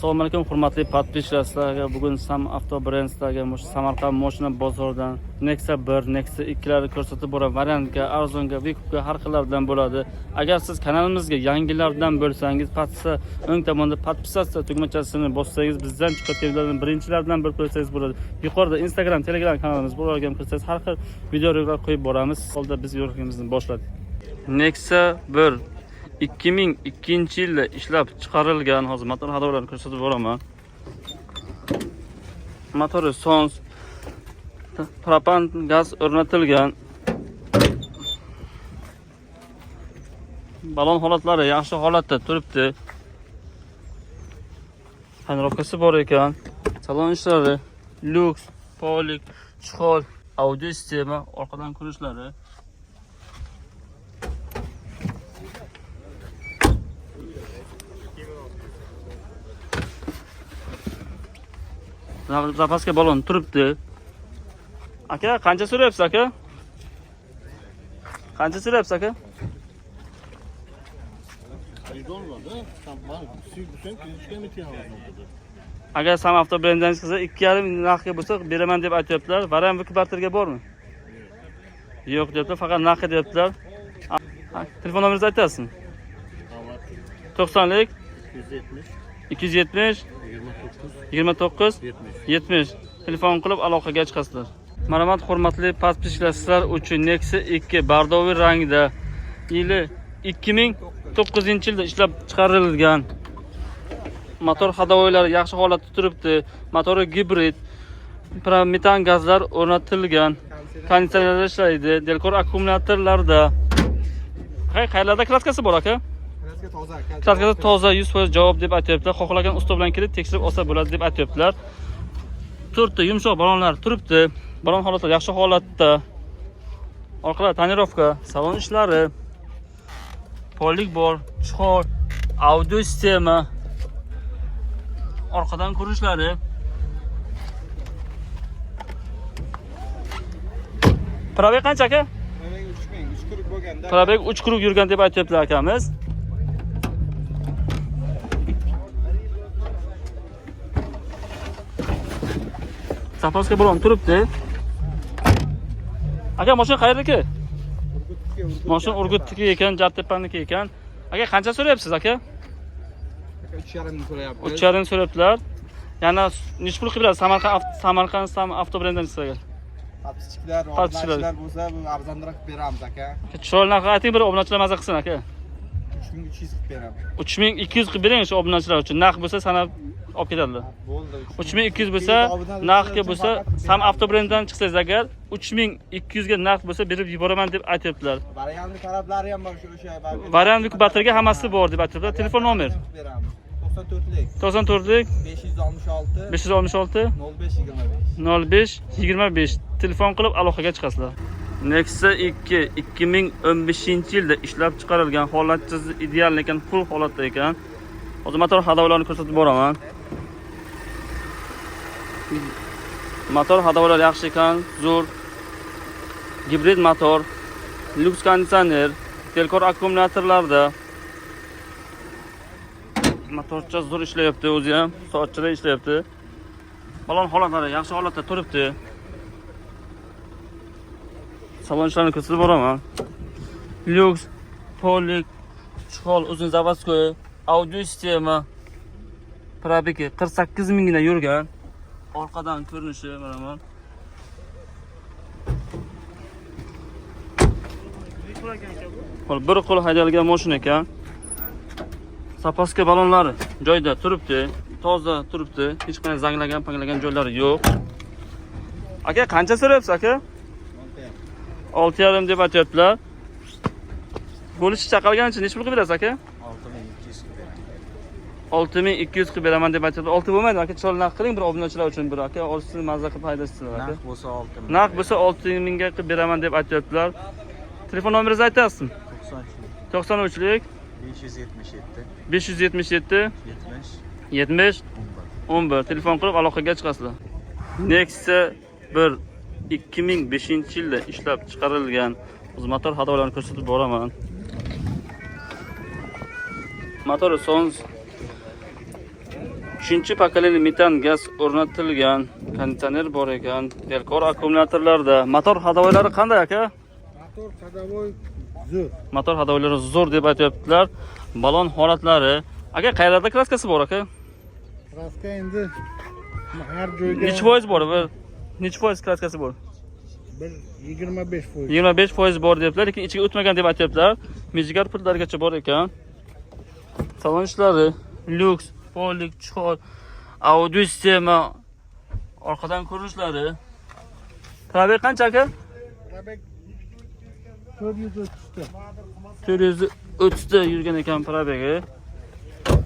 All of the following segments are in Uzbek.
Assalomu alaykum, hurmatli подписчик lar. Sizlarga bugun Sam Avto Brandsdagi Samarqand moshina bozoridan Nexia 1, Nexia 2 larni ko'rsatib boraman. Variantga, arzonga, выкуп ga har xillardan bo'ladi. Agar siz kanalimizga yangilardan bo'lsangiz, подписка o'ng tomonda подписаться tugmachasini bossangiz, bizdan chiqayotgan videolarni birinchilardan bo'lib ko'rsangiz bo'ladi. Yuqorida Instagram, Telegram kanalimiz bor, ularga ham kirsangiz har xil videoroliklar qo'yib boramiz. Holda biz yo'limizni boshladik. Nexia 1 2002 yilda ishlab chiqarilgan. Hozir motor ходовой larini ko'rsatib boraman. Motori Sons, propan gaz o'rnatilgan. Balon holatlari yaxshi holatda turibdi. Тонировка si bor ekan. Salon ishlari lyuks, полик, чехол, audio sistema, orqadan ko'rinishlari. Запаска balon turibdi. Aka, qancha so'rayapsiz, aka? Qancha so'rayapsiz, aka? Xaridor var-da. Man suygsang kelishga imtiyozim. Agar Sam Avto brenddan chiqsa, 2,5 narxga bo'lsa beraman deb aytyaptilar. Variant kvartirga bormi? Yo'q deyaptilar, faqat narxi deyaptilar. Telefon nomeringizni aytasizmi? 90lik 270 270 29 29 70. 70. Telefon qilib aloqaga chiqasizlar. Marhamat, hurmatli подписчик lar, sizlar uchun Nexia 2 бордовый rangda, yili 2009 yilda ishlab chiqarilgan. Motor ходовой lari yaxshi holatda turibdi. Motori gibrid, metan gazlar o'rnatilgan. Konditsionerda ishlaydi. Delkor akkumulyatorlarda. Qayerlarda краска si bor, aka? Краска toza. Краска si toza, 100% javob deb aytyaptilar. Xohlagan usta bilan kelib tekshirib olsa bo'ladi deb aytyaptilar. To'rtta yumshoq balonlar turibdi. Balon holatlari yaxshi holatda. Orqalar тонировка, salon ishlari. Полик bor, чехол, audio sistema. Orqadan ko'rinishlari. Пробег qancha, aka? Пробег 3000, 3 круг bo'lganda. Пробег 3 круг yurgan deb aytyaptilar akamiz. Запаска balon turibdi. Aka, mashina qayerdiki? Urgutniki, Urgut. Mashina Urgutniki ekan, Jartepaniki ekan. Aka, qancha so'rayapsiz, aka? Aka, 3,5 ming so'rayapmiz. 3,5 so'rayaptilar. Yana nechi pul qilib beradi Samarqand Sam Avto brendidan sizlarga? Подписчик lar, Подписчик lar. obunachilar bo'lsa, bu arzonroq qilib beramiz, aka. Chiroyli narx ayting, bir obunachilar maza qilsin, aka. 3300 qilib beramiz. 3200 qilib bering shu obunachilar uchun. Narx bo'lsa sanab olib ketadilar. Bo'ldi. 3200 bo'lsa, narxga bo'lsa, Sam Avto brendidan chiqsangiz agar 3200 ga narx bo'lsa berib yuboraman deb aytyaptilar. Variantli talablari ham bor, o'sha Variant batarga hammasi bor deb aytyaptilar. Telefon nomer Qilib beramiz. 94lik 94lik 566 566 05 25. 05 25. Telefon qilib aloqaga chiqasizlar. Nexia 2 2015 yilda ishlab chiqarilgan, holatchisi ideal ekan, full holatda ekan. Hozir motor ходовой larini ko'rsatib boraman. Motor ходовой lar yaxshi ekan, zo'r. Gibrid motor, lyuks konditsioner, telkor akkumulyatorlarda. Motorcha zo'r ishlayapti o'zi ham, soatchada ishlayapti. Balon holatlari yaxshi holatda turibdi. Salon ishlarini ko'rsatib boraman. Lyuks, полик, чехол, uzun заводской, audio sistema. Пробег i 48 minggina yurgan. Orqadan ko'rinishi mana bu. Qo'l bir qo'l haydalgan mashina ekan. Запаска balonlari joyida turibdi, toza turibdi. Hech qanday zanglagan, panglagan joylari yo'q. Aka, qancha so'rayapsiz, aka? 6,5 deb aytyaptilar. Bo'lishi chaqalgan uchun necha pul qilib berasiz, aka? 6200 qilib beraman. 6200 qilib beraman deb aytyaptilar. 6 bo'lmaydi, aka, chiroyli narx qiling bir obunachilar uchun bir aka, olsin, mazza qilib haydashsinlar, aka. Narx bo'lsa 6000. Narx bo'lsa 6000 ga qilib beraman deb aytyaptilar. Telefon nomeringizni aytasizmi? 93 93lik 577 577 70 70 11. 11. Telefon qilib aloqaga chiqasizlar. Nexia 1 2005 yilda ishlab chiqarilgan. O'zi motor ходовой larini ko'rsatib boraman. Motori Sons. Uchinchi поколение metan gaz o'rnatilgan, konditsioner bor ekan, Delkor akkumulyatorlarda. Motor ходовой lari qanday, aka? Motor ходовой zo'r. Motor ходовой lari zo'r deb aytyaptilar. Balon holatlari. Aka, qayerlarda краска si bor, aka? Краска endi har joyga. Nechi foiz bor? Bir nechi foiz краска si bor? Bir 25%. 25% bor deyaptilar, lekin ichiga o'tmagan deb aytyaptilar. Mijigar pullargacha bor ekan. Salon ishlari lyuks, полик, чехол, audio sistema, orqadan ko'rinishlari. Пробег qancha, aka? Пробег 430 ta. 430 ta yurgan ekan пробег i.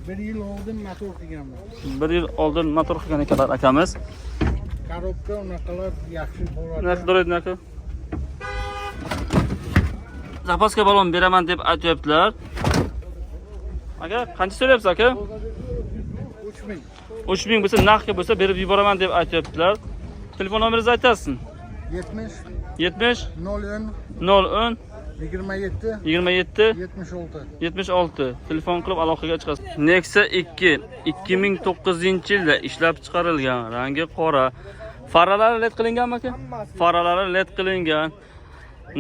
Bir yil oldin motor qilganman. Bir yil oldin motor qilgan ekanlar akamiz. Коробка unaqalar yaxshi bo'ladi. Narx to'laydi aka. Запаска balon beraman deb aytyaptilar. Aka, qancha so'rayapsiz, aka? 3000. 3000 bo'lsa, narxga bo'lsa berib yuboraman deb aytyaptilar. Telefon nomeringizni aytasiz? 70 70 0 010 27 27 76. 76. Telefon qilib aloqaga chiqasiz. Nexia 2 2009-yilda ishlab chiqarilgan, rangi qora. Faralari led qilinganmi, aka? Faralari led qilingan.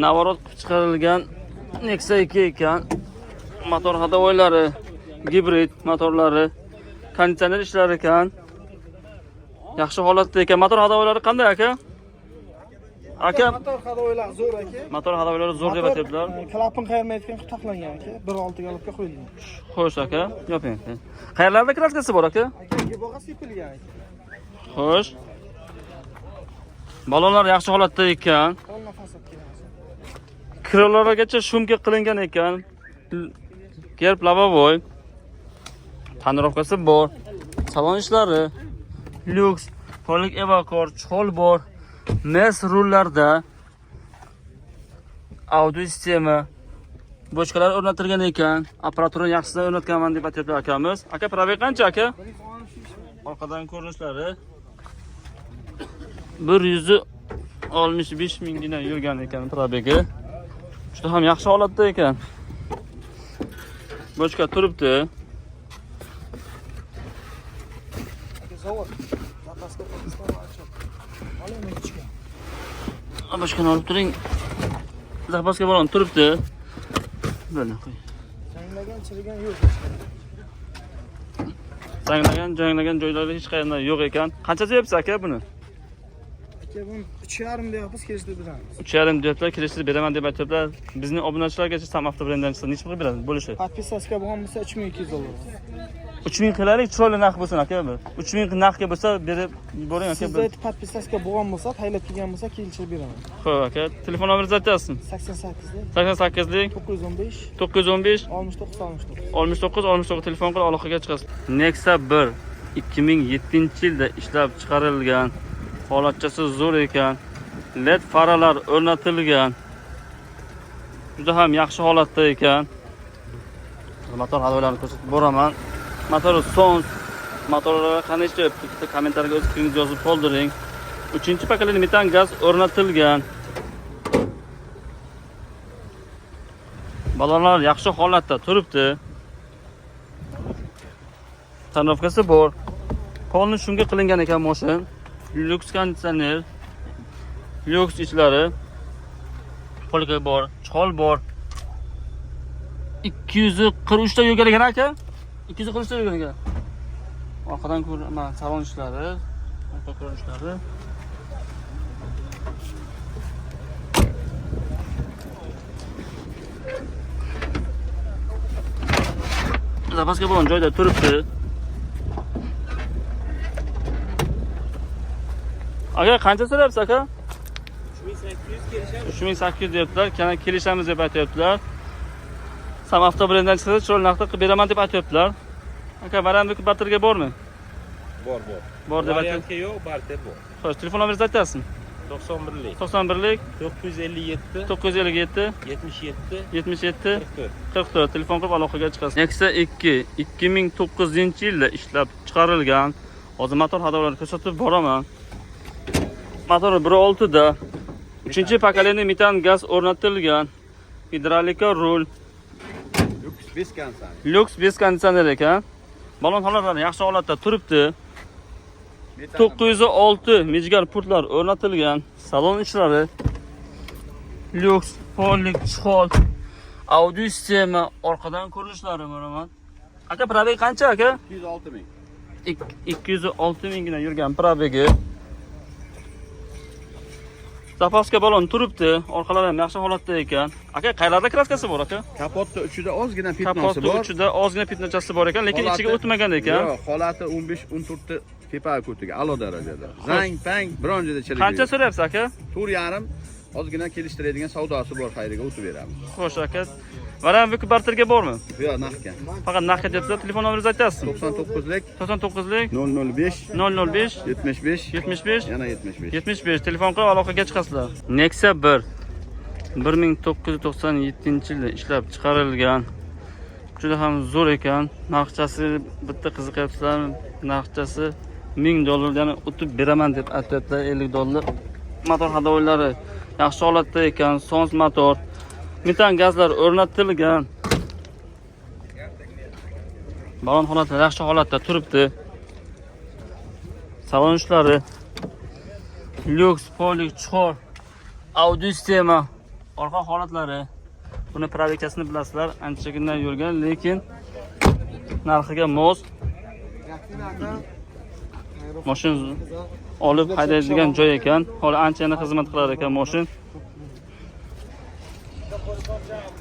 Наворот qilib chiqarilgan Nexia 2 ekan. Motor ходовой lari, gibrid motorlari, konditsioner ishlar ekan. Yaxshi holatda ekan. Motor ходовой lari qanday, aka? Aka, Motor ходовой lar zo'r, aka. Motor ходовой lari zo'r deb aytyaptilar. Klapan qayirmayotgan qilib taxlangan, aka. 1.6 головка qo'yilgan. Xo'sh, aka, yoping. Qayerlarda краска si bor, aka? Aka, gebog'a sepilgan, aka. Xo'sh. Balonlar yaxshi holatda ekan. Qo'l nafas olib kelamiz. Крыло largacha шумка qilingan ekan. Герб лобовой. Тонировка si bor. Salon ishlari lyuks, полик evakor, чехол bor. Mes rullarda audio sistema, бочка lar o'rnatilgan ekan. Apparaturani yaxshisidan o'rnatganman deb aytyapti akamiz. Aka, пробег qancha, aka? Orqadan ko'rinishlari 165 minggina yurgan ekan пробег i. Juda ham yaxshi holatda ekan. Бочка turibdi. Aka, zavod. Запаска qo'yilgan. Oling ichga. Бочка ni olib turing. Запаска balon turibdi. Bo'ldi, qo'y. Zanglagan, chirigan yo'q. Zanglagan, janglagan joylari hech qayerda yo'q ekan. Qancha deyapsiz, aka, buni? Aka, buni 3.5 deyapmiz, kelishtirib beramiz. 3.5 deyaptilar, kelishtirib beraman deb aytyaptilar. Bizni obunachilarga Sam Avto brendidan chiqsa necha pul beradi bo'lishi? Подписка bo'lgan bo'lsa 3200 dollar. 3000 qilaylik, chiroyli narx bo'lsin, aka bir. 3000 narxga bo'lsa berib yuboring, aka. Sizda aytib подписка bo'lgan bo'lsa, taylab kelgan bo'lsa kelishtirib beraman. Xo'p, aka, telefon nomeringizni aytasiz. 88 88lik 915 915 69 69. 69 69 telefon qilib aloqaga chiqasiz. Nexia 1 2007 yilda ishlab chiqarilgan. Holatchasi zo'r ekan. LED faralar o'rnatilgan. Juda ham yaxshi holatda ekan. Motor ходовой larni ko'rsatib boraman. Motori Sons. Motorlar qanday ishlayapti? Bitta kommentariyga o'z fikringizni yozib qoldiring. Uchinchi поколение metan gaz o'rnatilgan. Balonlar yaxshi holatda turibdi. Тонировка si bor. Polni шумка qilingan ekan moshin. Lyuks konditsioner. Lyuks ichlari. Полка bor, чехол bor. 243 ta yurgan ekan, aka. 243 ta yurgan ekan. Orqadan ko'rma salon ishlari, orqa ko'rinishlari. Запаска bo'lgan joyda turibdi. Aka, qancha so'rayapsiz, aka? 3800 deyaptilar. Kana kelishamiz deb aytyaptilar. Sam Avto brendidan chiqsa chiroyli narxda qilib beraman deb aytyaptilar. Aka, variant barterga bormi? Bor, bor. Bor deb aytyapti. Variantga yo'q, barter bor. Xo'sh, telefon nomeringizni aytasizmi? 91lik 91lik 957 957 77 77 44. 44 telefon qilib aloqaga chiqasiz. Nexia 2 2009-yilda ishlab chiqarilgan. Hozir motor ходовой larni ko'rsatib boraman. Motori 1.6 da 3 поколение metan gaz o'rnatilgan. Gidrolika rul, Люкс без konditsioner. lyuks без konditsioner ekan. Balon holatlari yaxshi holatda turibdi. 906 mijgar pultlar o'rnatilgan. Salon ichlari lyuks, pollik, chihol, audio sistema, orqadan ko'rinishlari marhamat. Aka, probeg qancha aka? 206 ming. 206 minggina yurgan probegi. Zapaska balon turibdi, orqalari ham yaxshi holatda ekan. Aka, qayerlarda kraskasi bor aka? Kapotni uchida ozgina pitnosi Kapotni bor. uchida ozgina pitnachasi bor ekan, lekin ichiga o'tmagan ekan. Yo'q, holati 15-14 ta tepa ko'tiga a'lo darajada. Zang, pang, biron joyda chirik. Qancha so'rayapsiz aka? 4,5 ozgina kelishtiradigan savdosi bor, xayriga o'tib beramiz. Xo'sh aka. Variant Viku barterga bormi? Bu yoq naqdga. Faqat naqdga deyapsizlar. Telefon nomeringizni aytasizmi? 99lik 99lik 005 005 75 75 yana 75. 75 telefon qilib aloqaga chiqasizlar. Nexia 1 1997-yilda ishlab chiqarilgan. Juda ham zo'r ekan. Narxchasi bitta qiziqyapsizlarmi? Narxchasi 1000 dollar, ya'ni o'tib beraman deb aytyaptilar, 50 dollar. Motor hadovilari yaxshi holatda ekan, sons motor. Metan gazlar o'rnatilgan. Balon holati yaxshi holatda turibdi. Salon ishlari lyuks, polik, chuqur, audio sistema, orqa holatlari. Buni probekasini bilasizlar, anchagina yurgan, lekin narxiga mos. Mashina olib haydaydigan joy ekan. Hali anchagina xizmat qilar ekan mashina.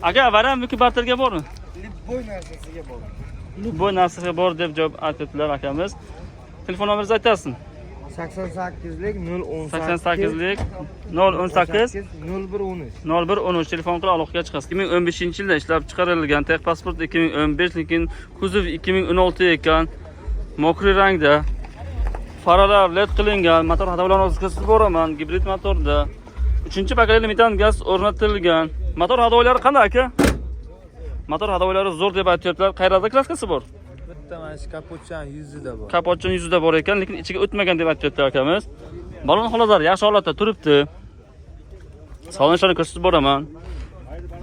Aka, variant barterga bormi? Boy narsasiga bor. Bu narsaga bor deb javob aytibdilar akamiz. Telefon nomeringizni aytasizmi? 88lik 018 88lik 018 01 13. 0113 telefon qilib aloqaga chiqasiz. 2015-yilda ishlab chiqarilgan texpasport 2015, lekin kuzov 2016 ekan. Mokri rangda. Faralar led qilingan, motor hadovilarni o'tkazib boraman, gibrid motorda. 3-pokoleniya metan gaz o'rnatilgan. Motor hadovilari qanday aka? Motor hadovilari zo'r deb aytyaptilar. Qayerda kraskasi bor? Bitta mana shu kapotchani yuzida bor. Kapotchini yuzida bor ekan, lekin ichiga o'tmagan deb aytyapti akamiz. Balon holatlari yaxshi holatda turibdi. Salon ishlarini ko'rsatib boraman.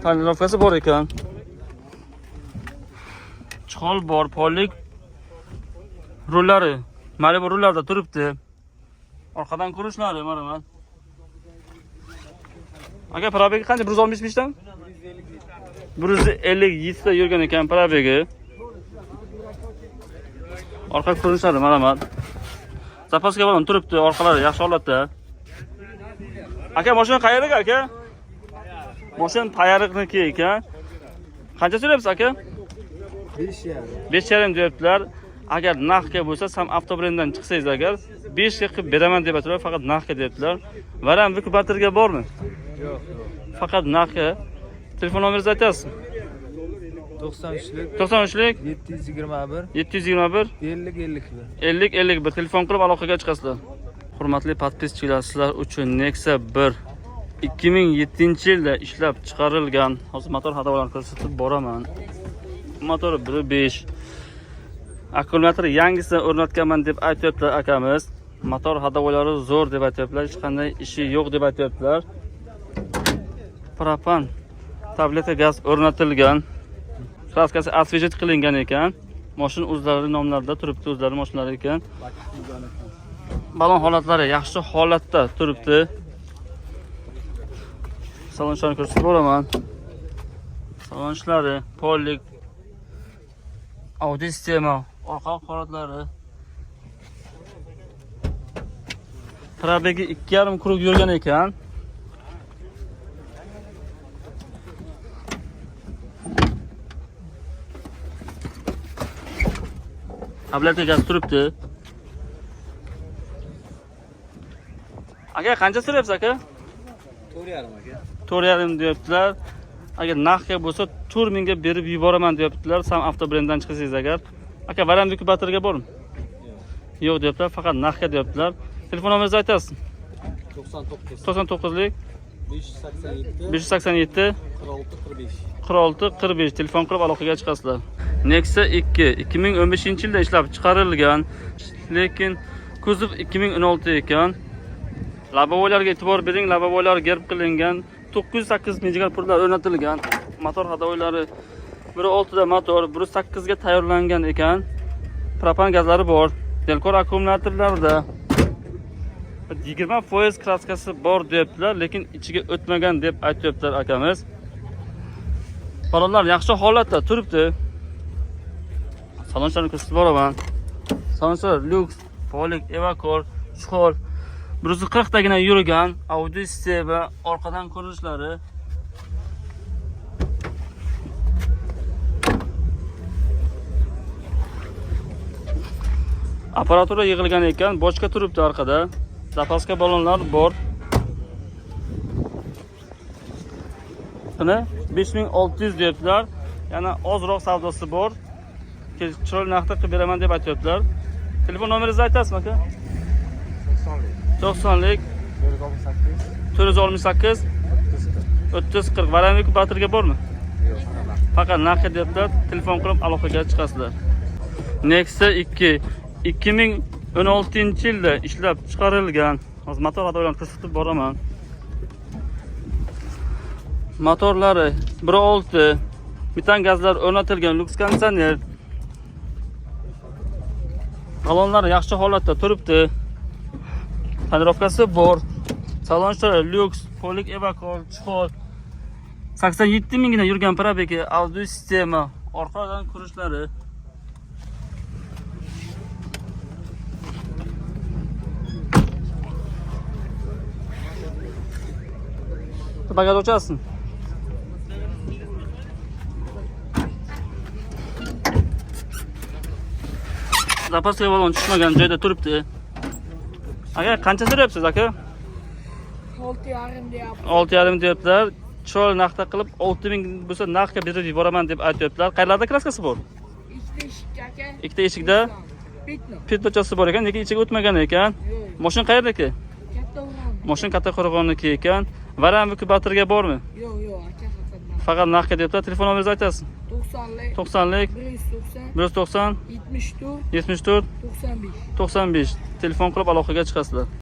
Tonirovkasi bor ekan. Chol bor, pollik rullari, Malibu rullarda turibdi. Orqadan ko'rinishlari marhamat. Aka, probegi qancha? 165 dan? 157 ta yurgan ekan probegi. Orqa ko'rinishlari marhamat. Zapaska balon turibdi, orqalari yaxshi holatda. Aka, mashina qayerga aka? Mashina Payariqniki ekan. Qancha so'rayapsiz aka? 5,5. 5,5 deyaptilar. Agar narxga bo'lsa, Sam avtobrenddan chiqsangiz agar 5 ga qilib beraman deb aytdilar, faqat narxga deyaptilar. Variant Viku bormi? Yo'q, yo'q. Faqat narxga. Telefon nomeringizni aytasizmi? 93lik 93lik 721 721 50 51. 50 51 telefon qilib aloqaga chiqasizlar. Hurmatli podpischilar, sizlar uchun Nexia 1 2007-yilda ishlab chiqarilgan. Hozir motor hadovilarini ko'rsatib boraman. Motori 1.5. Akkumulyator yangisini o'rnatganman deb aytyaptilar akamiz. Motor hadovilari zo'r deb aytyaptilar, hech qanday ishi yo'q deb aytyaptilar. Propan tableta gaz o'rnatilgan. Kraskasi osvejit qilingan ekan. Mashina o'zlari nomlarida turibdi, o'zlari mashinalari ekan. Balon holatlari yaxshi holatda turibdi. Salon ishlarini ko'rsatib boraman. Salon ishlari, pollik, audio sistema, orqa holatlari. Probegi 2,5 krug yurgan ekan. Tableta gaz turibdi. Aka, qancha so'rayapsiz aka? 4,5 aka. 4,5 deyaptilar. Agar narxga bo'lsa 4 mingga berib yuboraman deyaptilar. Sam avtobrenddan chiqsangiz agar. Aka, variant inkubatorga bormi? Yo'q deyaptilar, faqat narxga deyaptilar. Telefon nomeringizni aytasiz. 99 99lik 587 587 46 45. 46 45 telefon qilib aloqaga chiqasizlar. Nexia 2 2015-yilda ishlab chiqarilgan, lekin kuzov 2016 ekan. Labovoylarga e'tibor bering, labovoylar gerb qilingan, 908 mijgar pullar o'rnatilgan. Motor hadovilari 1.6 da motor, 1.8 ga tayyorlangan ekan. Propan gazlari bor. Delkor akkumulyatorlarda 20% kraskasi bor deyaptilar, lekin ichiga o'tmagan deb aytyaptilar akamiz. Balonlar yaxshi holatda turibdi. Salonchilarni ko'rsatib boraman. Salonchilar lyuks, polik, evakor, chuqur. 140 tagina yurgan Audi sistema orqadan ko'rinishlari. Apparatura yig'ilgan ekan, bochka turibdi orqada. Zapaska balonlar bor. Buni 5600 deyaptilar. Yana ozroq savdosi bor. Chiroyli narxda qilib beraman deb aytyaptilar. Telefon nomeringizni aytasizmi aka? 90lik 468 30 40. Varamik Batirga bormi? Faqat narxi deyaptilar. Telefon qilib aloqaga chiqasizlar. Nexia 2 2016-yilda ishlab chiqarilgan. Hozir motor hadoylarni ko'rsatib boraman. Motorlari 1.6 metan gazlar o'rnatilgan, lyuks konditsioner. Balonlari yaxshi holatda turibdi. Tonirovkasi bor. Salon ishlari lyuks, polik evakor, chuqur. 87 mingina yurgan probegi, audio sistema, orqadan ko'rinishlari. Bagaj ochasizmi? Zapaska balon tushmagan joyda turibdi. Aka, qancha so'rayapsiz aka? 6,5 deyapmiz. 6,5 deyaptilar. Chiroyli narxda qilib 6000 bo'lsa narxga berib yuboraman deb aytyaptilar. Qayerlarda kraskasi bor? Ikkita eshikka aka. Ikkita eshikda Bitno. pitlochasi bor ekan, lekin ichiga o'tmagan ekan. Yo'q. Mashina qayerdaki? Katta uran. Mashina Kattaqo'rg'onniki ekan. Varamviki Batirga bormi? Yo'q, yo'q aka, faqat narx. Faqat narxga deyaptilar. Telefon nomeringizni aytasiz. 90lik 90lik 190 190 74 74 95. 95. Telefon qilib aloqaga chiqasizlar.